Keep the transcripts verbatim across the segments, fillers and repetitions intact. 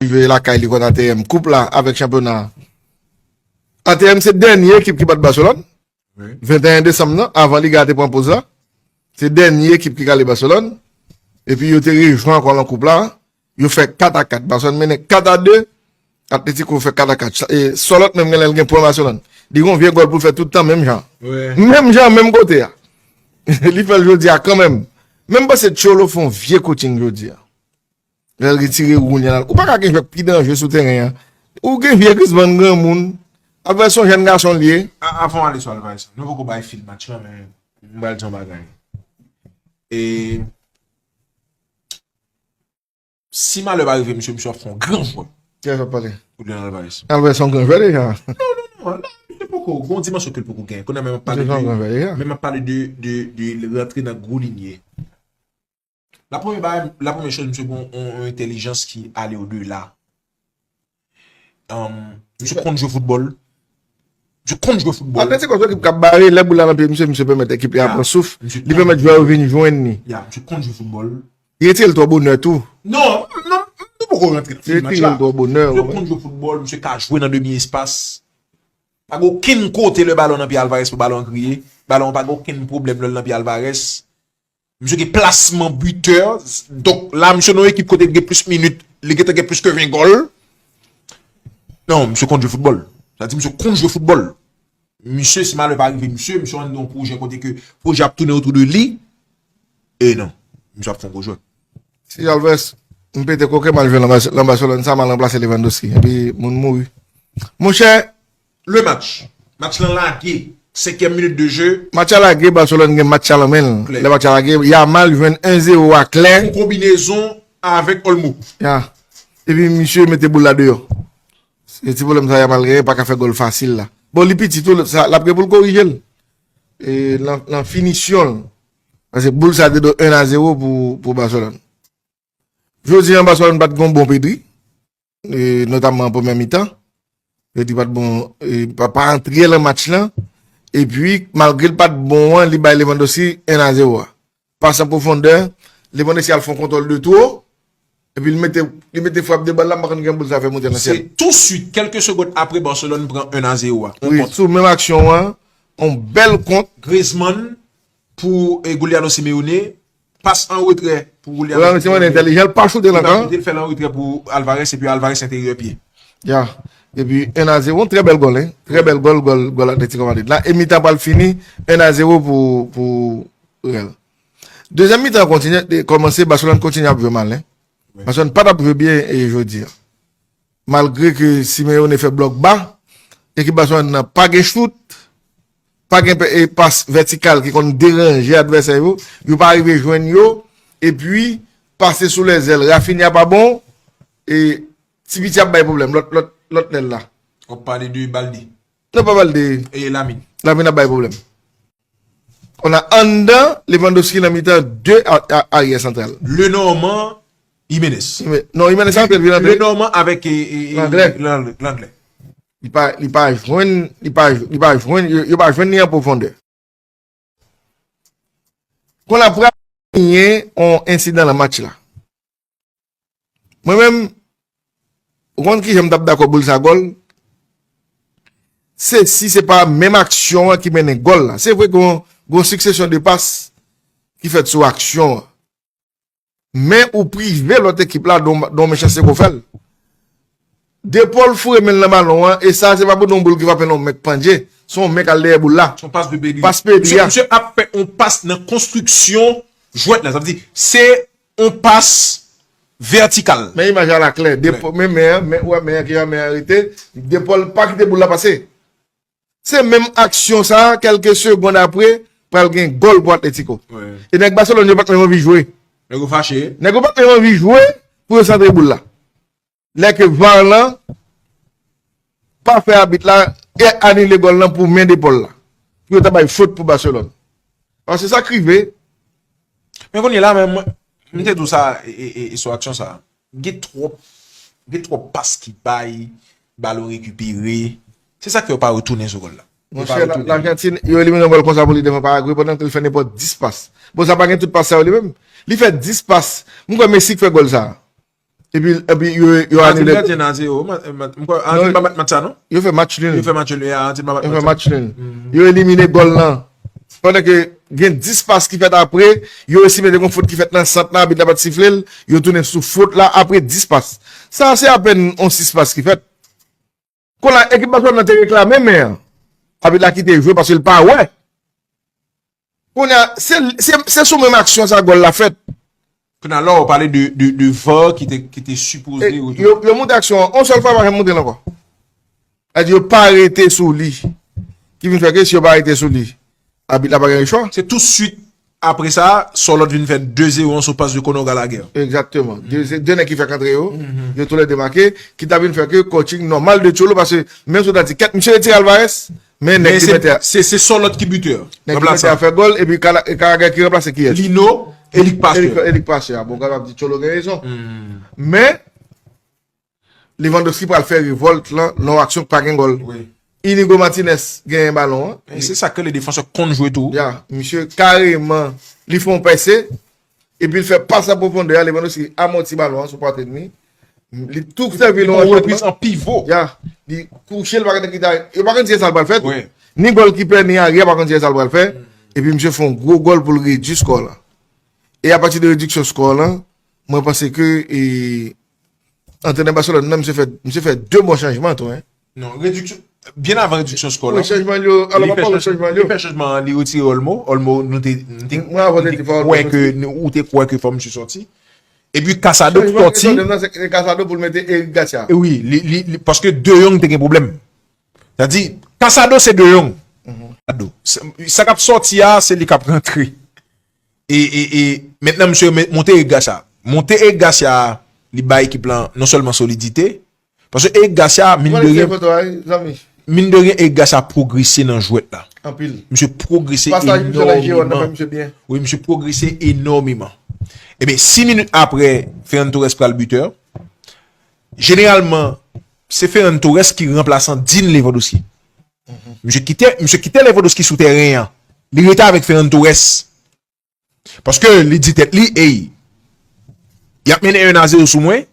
Jwe lakay li kont A T M. Koup la avèk chanpyona. A T M se dènye ekip ki bat Barcelone. Venteyen desanm nan, avan Liga te pran poz la. Se dènye ekip ki kale Barcelone. Epi yo te rejwen ankò nan koup la. Yo fè kat a kat. Barcelone mennen kat a de. Atletico fè kat a kat. E Solot menm gen lè l gen pwen Barcelone. Li gen yon vye gòl pou l fè tout tan menm jan. Menm jan, menm kote a. Li fè l jodi a kanmenm. Menm panse Cholo fè yon vye coaching jodi a. Lè l retire Willian. Ou pa ka gen jwè k pi danjre sou teren an. Ou gen vye Griezmann granmoun. Alvarez se yon jèn gason l ye. A- Avan w ale sou Alvarez, nou poko bay fin match lan, men m pral di yon bagay. E si malè pa rive misye, misye ap fè yon gran jwèt. Kiyès w ap pale? Julian Alvarez. Alvarez se yon gran jwè deja. Non, non, non, non, misye poko gen yon dimansyon ke l poko gen. Kounye a menm ap pale de, menm ap pale de, de, de rantre nan gwo liy. La premye bagay, la premye choz, misye gen yon, yon entèlijans ki ale odela. Um, misye konn jwe foutbòl. Misye konn jwe foutbòl. Atletico se ekip k ap bare, lè boul la nan pye misye, misye pèmèt ekip li a pran souf. Li pèmèt jwè yo vin jwenn li. Ya, misye konn jwe foutbòl. Li retire l twò bonè tou. Non, non, nou poko rantre nan fin match la. Li retire l twò bonè. Misye konn jwe foutbòl, misye ka jwe nan demi espas. Pa gen okenn kote lè balon nan pye Alvarez pou balon an kriye. Balon an pa gen okenn pwoblèm lè l nan pye Alvarez. Misye gen plasman bitè. Donk la, misye nan yon ekip kote li gen plis minit, li gentan gen plis ke ven gòl. Non, misye konn jwe foutbòl. Sa di misye konn jwe foutbòl. Misye, si malè pa rive misye, misye anndan yon pwojè kote ke pwojè ap tounen otou de li. E non, misye ap fè yon gwo jwèt. Si Alvarez, m pete koke m al jwe nan Barcelone, sa m al ranplase Lewandowski. Epi moun mouri. Monchè, le match. Match lan lage. Senkyèm minit de jeu. Match la lage, Barcelone gen match la nan men l. Lè match la lage, Yamal jwenn en zewo a klè. Yon konbinezon avèk Olmo. Ya. Epi misye mete boul la deyò. Se ti pwoblèm sa Yamal genyen, pa ka fè gòl fasil la. Bon, li piti tou, sa, l ap gen pou l korije l. E nan, nan finisyon l. Paske boul sa te do en a zewo pou, pou Barcelone. Jodi a, Barcelone pa t gen yon bon Pedri, e, notamman an premyè mitan. Pedri pa t bon, e, pa, pa antre nan match lan. Epi, malgre l pa t bon an, li bay Lewandowski en a zewo a. Pas an pwofondè, Lewandowski al fè yon kontwòl de two, epi li mete, li mete frap de bal la, m pa konn ki jan boul sa fè monte nan syèl. Se tou swit, kèlke segonn apre Barcelone pran en a zewo a. Wi, sou menm aksyon an, yon bèl kont. Griezmann pou, e, Giuliano Simeone, pas an retrè pou Giuliano Simeone. Giuliano Simeone entèlijan, l pa choute nan kan. Li pa choute, l fè l an retrè pou Alvarez, epi Alvarez enteryè pye. Ya. Epi en a zewo, trè bèl gòl, hein. Trè bèl gòl, gòl, gòl Atletico Madrid la. E mitan pral fini, en a zewo pou, pou Real. Dezyèm mitan kontinye, kòmanse, Barcelone kontinye ap jwe mal, hein. Barcelone pa t ap jwe byen e jodi a. Malgre ke Simeone fè blòk ba, ekip Barcelone nan pa gen chout, pa gen pe- e pas vètikal ki konn deranje advèsè yo, yo pa rive jwenn yo, epi pase sou lèzèl. Rafinha pa bon, e ti piti ap bay pwoblèm, lòt, lòt, lòt lèl la. W ap pale de Balde. Non, pa Balde. E Lamine. Lamine ap bay pwoblèm. Kounye a anndan, Lewandowski nan mitan de a- a- aryè santral. Lenormand, Jimenez. Jime- non, Jimenez antre, l vin antre. Lenormand avèk, e, e, e, Langlè. Langlè. Li pa, li pa jwenn, li pa, li pa jwenn, yo, yo pa jwenn li an pwofondè. Kounye a pral genyen yon ensidan nan match la. Mwen menm, ou konn kijan m t ap dakò boul sa gòl? Se si se pa menm aksyon an ki mennen gòl la. Se vre gen yon, gen yon siksesyon de pas ki fèt sou aksyon an. Men ou prive lòt ekip la de yon, de yon mechanste ke w fè l. De Paul foure men l nan balon an, e sa se pa pou de yon boul ki frape nan yon men k pandje. Se yon men k al dèyè boul la. Se yon pas de Pedri. Pas Pedri a. Misye, misye ap fè yon pas nan konstriksyon jwèt la. Sa vle di, se yon pas vètikal. Men imaj la klè. De Paul, men men an, men, ou wè men an, kijan men an rete. De Paul pa kite boul la pase. Se menm aksyon sa, kèlke segonn apre, pral gen gòl pou Atletico. E nèg Barcelone yo pa t menm anvi jwe. Nèg yo fache. Nèg yo pa t menm anvi jwe pou yo santre boul la. Lè ke var lan pa fè abit la e anile gòl lan pou men De Paul la. Pou yo ta bay fot pou Barcelone. Paske sa k rive. Men kounye la menm, mwen, m te di w sa, e, e, e, e sou aksyon sa. Gen twòp, gen twòp pas ki bay, balon rekipere. Se sa k fè yo pa retounen sou gòl la. Yo pa retounen. Monchè, Lajantin, yo elimine yon gòl konsa pou li devan Paragwe pandan ke l fè nenpòt dis pas. Bon, sa pa gen tout pas sa yo li menm. Li fè dis pas. M kwè Messi k fè gòl sa. Epi, epi yo, yo Antil anile. Pèdi nan zewo. Mwen, mwen, mwen kwè Antil pa bat match sa, non? Yo fè match nil. Yo fè match nil, ya, Antil pa bat Yo match fè sa. Match nil. Yo elimine gòl lan. Pandan ke gen dis pas ki fèt apre, yo esime te gen fot ki fèt nan sant la, abit la pa t sifle l, yo tounen sou fot la apre dis pas. Sa se apèn yon sis pas ki fèt. Kounye a, ekip Barcelone nan te reklame, men abit la kite jwe paske l pa wè. Kounye a, se, se, se sou menm aksyon sa gòl la fèt. Kounye a la, w pale de, de, de var ki te, ki te sipoze E, yo, yo monte aksyon an, yon sèl fwa, pa janm monte l ankò. Sa di yo pa rete sou li. Ki vin fè ke si yo pa rete sou li, abit la pa gen chwa. Se tou swit apre sa, Sorloth vin fè de zewo an sou pas de Conor Gallagher. Egzakteman. De, se de nèg ki fèk antre yo. Yo toulède make. Ki ta vin fè ke coaching nòmal de Cholo, paske menm si w ta di, kèt, misye retire Alvarez, men nèk Men ki se, mete a, se, se Sorloth ki bitè. nèk ki mete a fè gòl, epi Gallagher ki ranplase kiyès? Lino, Eric Pasteur. Eric Pasteur. Bon, kapab di Cholo gen rezon. Men, Lewandowski pral fè revòlt lan, nan yon aksyon ki pa gen gòl. Wi. Inigo Martinez genyen balon an. E se sa ke le defansè konn jwe tou. Ya, misye kareman, li fè yon pèse, epi l fè pas an pwofondè a, Lewandowski amòti balon an sou pwatrin li. Li tou sèvi l Yon yon repriz an pivo. Ya, li kouche l pa gen ki ta, yo pa konn ki sa l pral fè. Wi. Ni gòl ki pè, ni aryè pa konn ki sa l pral fè. Epi misye fè yon gwo gòl pou l redui skò lan. E apati de rediksyon skò lan, mwen panse ke e, antrenè Barcelone nan, misye fè, misye fè de bon chanjman tou, en. Non, rediksyon, byen avan rediksyon skò Wi, lan. chanjman yo, alò Li pa fè pale chanj- chanjman li yo. Fè chanjman an, li retire Olmo. Olmo, nou te, nou te, Mwen, avan, nou te te fè Olmo kwè ke, soti. nou- ou te kwè ke fò misye sòti. Epi Casado Chanjman sòti. Ki sòti nan, se Casado pou l mete Eric Garcia. E wi, li, li, li, paske De Jong te gen pwoblèm. Sa di, Casado se De Jong. Casado. Sa, sa k ap sòti a, se li k ap rantre. E, e, e, mentnan, misye men- monte Eric Garcia. Monte Eric Garcia, li bay ekip lan non sèlman solidite, paske Eric Garcia, mine de Mwen, rien, foto a, wi, zanmi. Mine de rien, Eric Garcia pwogrese nan jwèt la. Anpil. Misye pwogrese Pasaj misye nan Girona fè enòmeman. Misye byen. Wi, misye pwogrese enòmeman. Ebyen, sis minit apre, Ferran Torres pral bitè. Jeneralman, se Ferran Torres ki ranplasan Dean Lewandowski. Misye kite, misye kite Lewandowski sou tèren an. Li rete avèk Ferran Torres. Paske li di tèt li, ey, y ap mennen en a zewo sou mwen,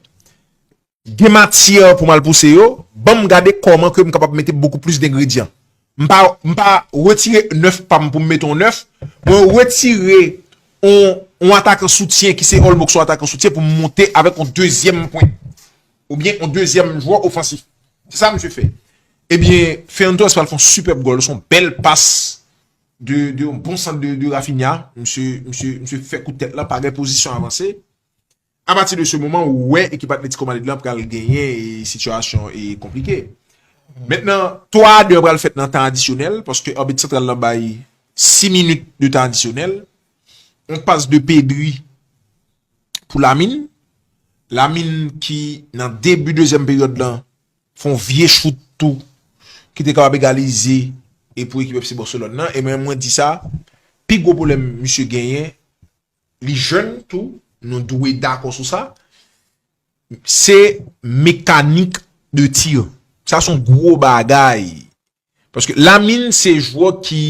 gen matyè pou m al pouse yo, ban m gade kòman ke m kapab mete bokou plis dengredyan. M pa, m pa retire nèf pa m pou m mete yon nèf, mwen retire yon, yon atakan soutyen ki se Olmo ki se yon atakan soutyen pou m monte avèk yon dezyèm pwen. Oubyen yon dezyèm jwè ofansif. Se sa misye fè. Ebyen, Ferran Torres pral fè yon sipèb gòl, se yon bèl pas de, de yon bon sant de, de Raphinha. Misye, misye, misye fè kout tèt la, pa gen pozisyon avanse. Apati de se moman, ou wè ekip Atletico Madrid lan pral genyen e sitiyasyon e konplike. Mentnan, twa a de an pral fèt nan tan adisyonèl, paske abit santral lan bay sis minit de tan adisyonèl. Yon pas de Pedri pou Lamine. Lamine ki, nan debi dezyèm peryòd lan, fè yon vye chout tou, ki te kapab egalize e pou ekip F C Barcelone nan. E men mwen di sa, pi gwo pwoblèm misye genyen, li jèn tou, nou dwe dakò sou sa, se mekanik de tir. Sa se yon gwo bagay. Paske Lamine se jwè ki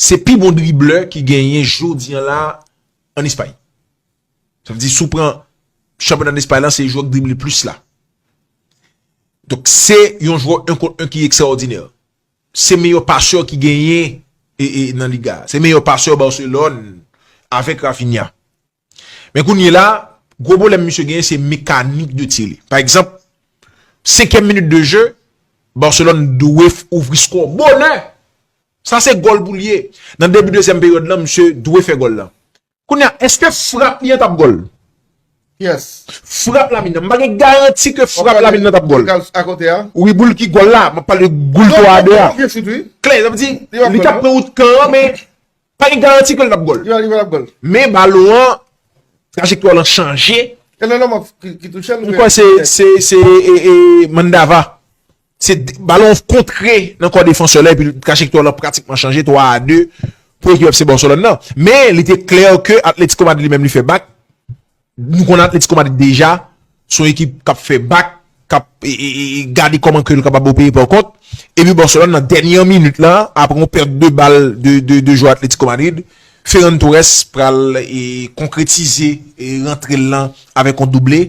se pi bon driblè ki genyen jodi an la an Espay. Sa vle di, si w pran chanpyona Espay lan, se jwè k drible plis la. Donk, se yon jwè un contre un ki ekstraòdinè. Se meyè pasè ki genyen e, e, nan Liga. Se meyè pasè Barcelone avèk Raphinha. Men kounye la, gwo pwoblèm misye genyen, se mekanik de tir li. Pa egzanp, senkyèm minit de je, Barcelone dwe f- ouvri skò bonè. Sa se gòl pou l ye. Nan debi dezyèm peryòd lan, misye dwe fè gòl lan. Kounye a, èske frap li an t ap gòl? Yes. Frap Lamine nan. M pa gen garanti ke frap Lamine nan t ap gòl. Akote a. Wi, boul ki gòl la. M ap pale de boul twa a de a. Klè, sa vle di, li t ap pran wout kan an, men pa gen garanti ke l t ap gòl. Li va, li va ap gòl. Men balon an, trajektwa l an chanje. E nan nòmal ki, ki touche l. M kwè se, se, se e, e, Mandava. Se d- balon kontre nan kò defansè la, epi trajektwa l an pratikman chanje, twa a de pou ekip F C Barcelone nan. Men, li te klè ke Atletico Madrid li menm li fè bak. Nou konnen Atletico Madrid deja, se yon ekip k ap fè bak, k ap e, e, e, e, gade kòman ke l kapab opere pa kont. Epi Barcelone nan dènye minit la, apre yon pèt de bal de, de, de jwè Atletico Madrid, Ferran Torres pral e, konkretize e, rantre l lan avèk yon double.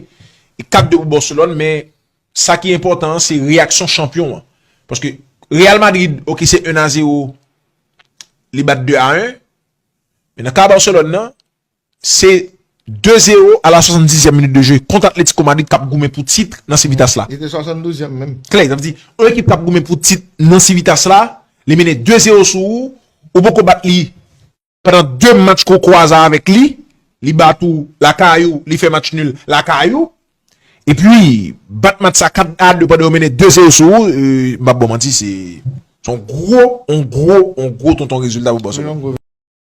E kat de pou Barcelone, men sa ki enpòtan an, se reyaksyon chanpyon an. Paske Real Madrid, ok, se un a zéro, li bat deux à un. Men nan ka Barcelone nan, se deux zéro à la soixante-dixième minute de jeu kont Atlético Madrid k ap goumen pou tit nan Civitas la. Li te swasanndouzyèm menm. Klè, sa vle di, yon ekip k ap goumen pou tit nan Civitas la, li mennen deux zéro sou ou, ou poko bat li pandan de match ke w kwaze avèk li, li bat ou lakay ou, li fè match nul lakay ou, epi bat match sa kat a de pandan yo mennen deux zéro sou ou, euh, m ap ba w manti, se se yon gwo, yon gwo, yon gwo tonton rezilta pou Barcelone.